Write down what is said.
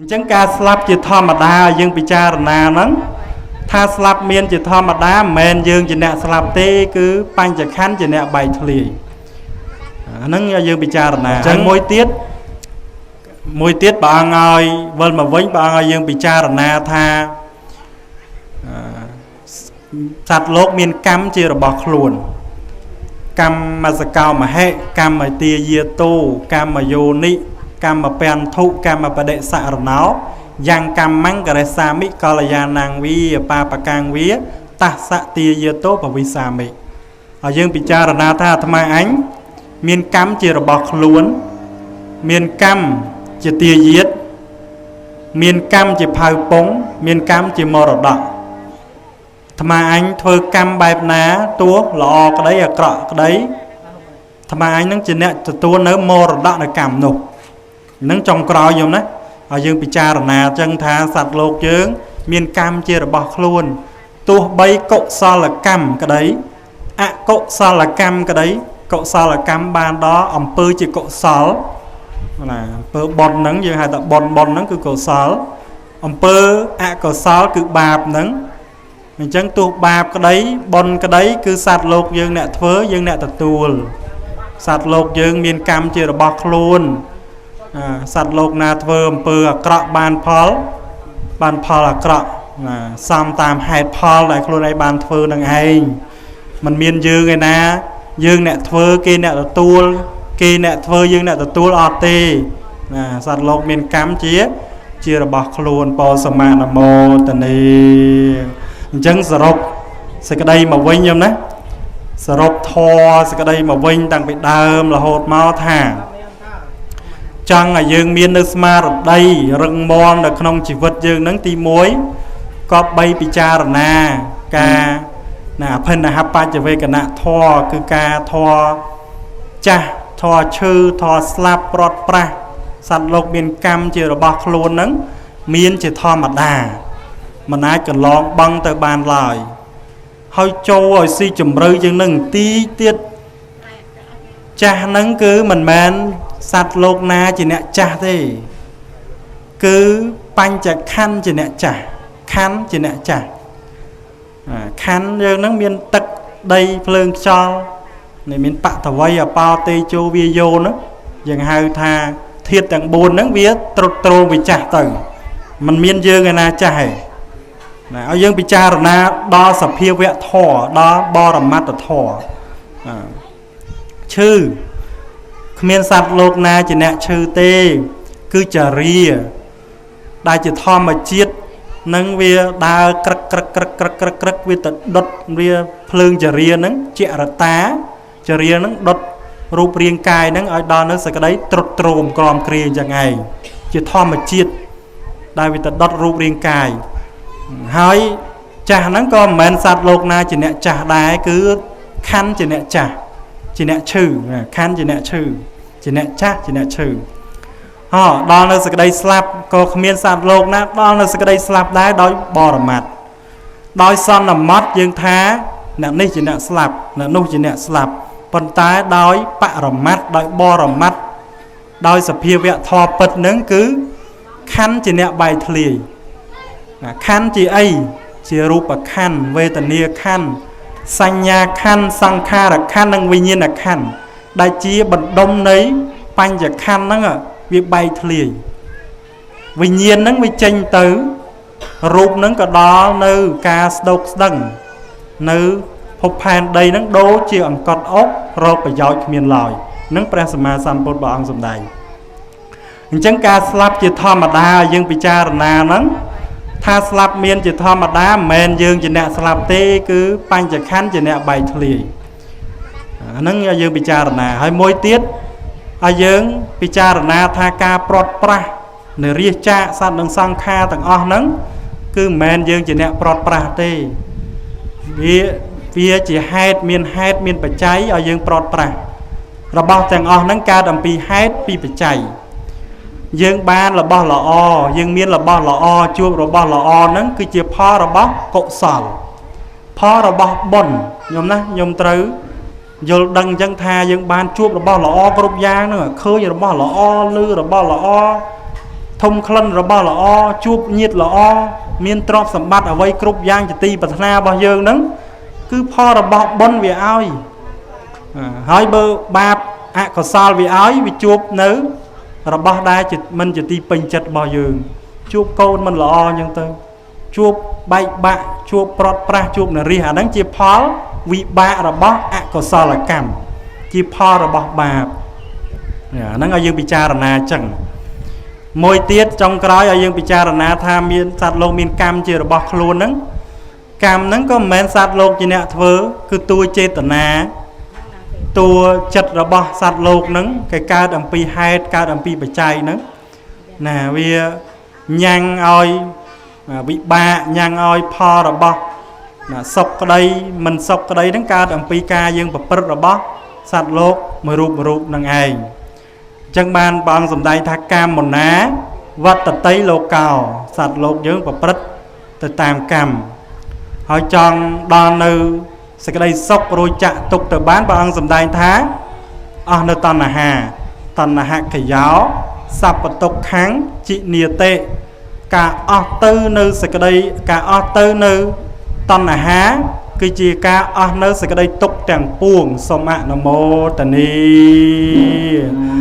អញ្ចឹងការស្លាប់ជាធម្មតាយើងពិចារណាហ្នឹងថាស្លាប់មានជាធម្មតាមិនមែនយើងជាអ្នកស្លាប់ទេគឺបញ្ចខណ្ឌជាអ្នកបែកធ្លាយអាហ្នឹងយើងពិចារណាអញ្ចឹងមួយទៀតព្រះអង្គឲ្យវិលមកវិញព្រះអង្គឲ្យយើងពិចារណាថាសត្វលោកមានកម្មជារបស់ខ្លួនកម្មសកោមហិកម្មទាយាតោកម្មយោនិកម្មពន្ធុកម្មបដិសរណោយ៉ាងកម្មង្ករសាមិកល្យាណាងវាបាបកាងវាតសៈទាយាតោបវិសាមិឲ្យយើងពិចារណាថាអាត្មាអញមានកម្មជារបស់ខ្លួនមានកម្មជាទាយាទមានកម្មជាផៅពងមានកម្មជាមរតកអាត្មាអញធ្វើកម្មបែបណាទោះល្អក្តីអាក្រក់ក្តីអាត្មាអញនឹងជាអ្នកទទួលនៅមរតកនៅកម្មនោះនឹងចុងក្រោយខ្ញុំណាឲ្យយើងពិចារណាអញ្ចឹងថាសត្វលោកយើងមានកម្មជារបស់ខ្លួនទោះបីកុសលកម្មក្តីអកុសលកម្មក្តីកុសលកម្មបានដល់អំពើជាកុសលណាអំពើបុណ្យហ្នឹងយើងហៅថាបុណ្យបុណ្យហ្នឹងគឺកុសលអំពើអកុសលគឺបាបហ្នឹងអញ្ចឹងទោះបាបក្តីបុណ្យក្តីគឺសត្វលោកយើងអ្នកធ្វើយើងអ្នកទទួលសត្វលោកយើងមានកម្មជារបស់ខ្លួនសត្វលោកណាធ្វើអំពើអាក្រក់បានផលបានផលអាក្រក់ណាសំតាមហេតុផលដែលខ្លួនឯងបានធ្វើនឹងឯងมันមានយើងឯណាយើងអ្នកធ្វើគេអ្នកទទួលគេអ្នកធ្វើយើងអ្នកទទួលអត់ទេណាសត្វលោកមានកម្មជារបស់ខ្លួនបសមនមោទនីអញ្ចឹងសរុបសេចក្តីមកវិញខ្ញុំណាសរុបធម៌សេចក្តីមកវិញតាំងពីដើមរហូតមកថាចង់ឲ្យយើងមាននៅស្មារតីរឹងមាំនៅក្នុងជីវិតយើងហ្នឹងទី1ក៏បីពិចារណាការណាអភិនហបច្ចវេកណធម៌គឺការធម៌ចាស់ធម៌ឈឺធម៌ស្លាប់ប្រត់ប្រាស់សត្វលោកមានកម្មជារបស់ខ្លួនហ្នឹងមានជាធម្មតាមិនអាចកន្លងបង់ទៅបានឡើយហើយចូលឲ្យស៊ីជម្រៅជាងនឹងទីទៀតចាស់ហ្នឹងគឺមិនមែនសត្វលោកណាជាអ្នកចាស់ទេគឺបញ្ចខណ្ឌជាអ្នកចាស់ខណ្ឌជាអ្នកចាស់ខណ្ឌយើងហ្នឹងមានទឹកដីភ្លើងខ្យល់នេះមានបតវ័យអបោតេជោវាយោហ្នឹងយើងហៅថាធាតុទាំង4ហ្នឹងវាត្រុតត្រោមវាចាស់ទៅมันមានយើងឯណាចាស់ទេណាឲ្យយើងពិចារណាដល់សភាវៈធម៌ដល់បរមត្តធម៌ឈឺគ្មានសត្វលោកណាជាអ្នកឈឺទេគឺចរិយាដែលជាធម្មជាតិនឹងវាដើរក្រឹកក្រឹកក្រឹកក្រឹកក្រឹកក្រឹកវាទៅដុតវាភ្លើងចរិយានឹងជារតាចរិយានឹងដុតរូបរាងកាយនឹងឲ្យដល់នៅសក្តីត្រុតត្រោមក្រមគ្រាអញ្ចឹងឯងជាធម្មជាតិដែលវាទៅដុតរូបរាងកាយហើយចាស់ហ្នឹងក៏មិនមែនសត្វលោកណាជាអ្នកចាស់ដែរគឺខណ្ឌជាអ្នកចាស់ជាអ្នកឈឺខណ្ឌជាអ្នកឈឺជាអ្នកចាស់ជាអ្នកឈឺហោដល់នៅសក្តីស្លាប់ក៏គ្មានសត្វលោកណាដល់នៅសក្តីស្លាប់ដែរដោយបរមត្តដោយសន្មត់យើងថាអ្នកនេះជាអ្នកស្លាប់អ្នកនោះជាអ្នកស្លាប់ប៉ុន្តែដោយបរមត្តដោយបរមត្តដោយសភាវៈធម៌ពិតនឹងគឺខណ្ឌជាអ្នកបែកធ្លាយខណ្ឌជាអីជារូបខណ្ឌវេទនាខណ្ឌសញ្ញាខណ្ឌសង្ខារខណ្ឌនិងវិញ្ញាណខណ្ឌដែលជាបណ្ដុំនៃបញ្ចខណ្ឌហ្នឹងវាបែកធ្លាយវិញ្ញាណហ្នឹងវាចេញទៅរូបហ្នឹងក៏ដល់នៅការស្ដោកស្ដឹងនៅភពផែនដីហ្នឹងដូចជាអង្កត់អុករកប្រយោជន៍គ្មានឡើយនឹងព្រះសម្មាសម្ពុទ្ធព្រះអង្គសម្ដែងអញ្ចឹងការស្លាប់ជាធម្មតាយើងពិចារណាហ្នឹងថាស្លាប់មានជាធម្មតាមិនមែនយើងជាអ្នកស្លាប់ទេគឺបញ្ចខណ្ឌជាអ្នកបែកធ្លាយអាហ្នឹងយើងពិចារណាហើយមួយទៀតឲ្យយើងពិចារណាថាការប្រត់ប្រាស់នៅរាជចាកសត្វនិងសង្ខារទាំងអស់ហ្នឹងគឺមិនមែនយើងជាអ្នកប្រត់ប្រាស់ទេវាជាហេតុមានហេតុមានបច្ច័យឲ្យយើងប្រត់ប្រាស់របស់ទាំងអស់ហ្នឹងកើតអំពីហេតុពីបច្ច័យយើងបានរបស់ល្អយើងមានរបស់ល្អជួបរបស់ល្អហ្នឹងគឺជាផលរបស់កុសលផលរបស់បុណ្យខ្ញុំណាខ្ញុំត្រូវយល់ដឹងអញ្ចឹងថាយើងបានជួបរបស់ល្អគ្រប់យ៉ាងហ្នឹងឃើញរបស់ល្អឮរបស់ល្អ ធំក្លិនរបស់ល្អ ជួបញាតិល្អ មានទ្រព្យសម្បត្តិអ្វីគ្រប់យ៉ាងជាទីប្រាថ្នារបស់យើងហ្នឹង គឺផលរបស់បុណ្យវាឲ្យ ហើយបើបាបអកុសលវាឲ្យ វាជួបនៅរបស់ដែលមិនជាទីពេញចិត្តរបស់យើង ជួបកូនមិនល្អអញ្ចឹងទៅ ជួបបែកបាក់ ជួបប្រត់ប្រាស់ ជួបនរិះ អាហ្នឹងជាផលវិបាករបស់អកុសលកម្ម ជាផលរបស់បាប អាហ្នឹងឲ្យយើងពិចារណាអញ្ចឹង។ មួយទៀតចុងក្រោយ ឲ្យយើងពិចារណាថា មានសត្វលោកមានកម្មជារបស់ខ្លួនហ្នឹង កម្មហ្នឹងក៏មិនមែនសត្វលោកជាអ្នកធ្វើ គឺតួចេតនា តួចិត្តរបស់សត្វលោកហ្នឹង គេកើតអំពីហេតុ កើតអំពីបច្ច័យហ្នឹងណា វាញ៉ាំងឲ្យវិបាក ញ៉ាំងឲ្យផលរបស់ណា សុខក្តីមិនសុខក្តីហ្នឹង កើតអំពីការយើងប្រព្រឹត្តរបស់សត្វលោកមួយរូបមួយរូបនឹងឯង។ អញ្ចឹងបានព្រះអង្គសម្ដែងថា កម្មណាវត្តតីលោកោ សត្វលោកយើងប្រព្រឹត្តទៅតាមកម្ម ហើយចង់ដល់នៅសេចក្តីសុខរួចចាក់ទុកទៅបាន ព្រះអង្គសម្ដែងថា អស់នៅតណ្ហា តណ្ហកយោសัพពទុក្ខੰจิនិតិ ការអស់ទៅនៅសេចក្តី ការអស់ទៅនៅតណ្ហា គឺជាការអស់នៅសេចក្តីទុក្ខទាំងពួង។ សូមអនុមោទនី។